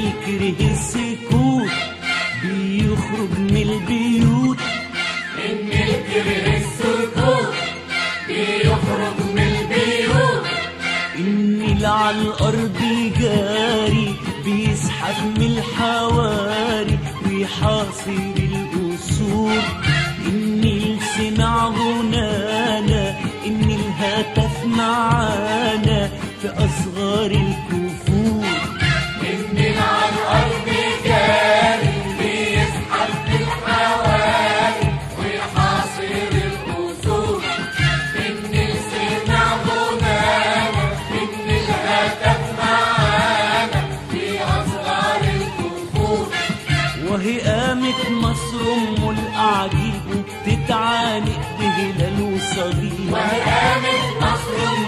النيل كره السكوت بيخرج من البيوت. النيل كره السكوت بيخرج من البيوت. النيل على الأرض جاري بيسحب من الحواري ويحاصر القصور. النيل سمع غنانا، النيل هتف معانا في أصغر الكفور. النيل على الأرض جاري بيسحب من الحواري ويحاصر القصور. النيل سمع غنانا، النيل هتف معانا في أصغر الكفور. وهي قامت مصر أم الأعاجيب وبتتعانق بهلال وصليب. وهي قامت مصر أم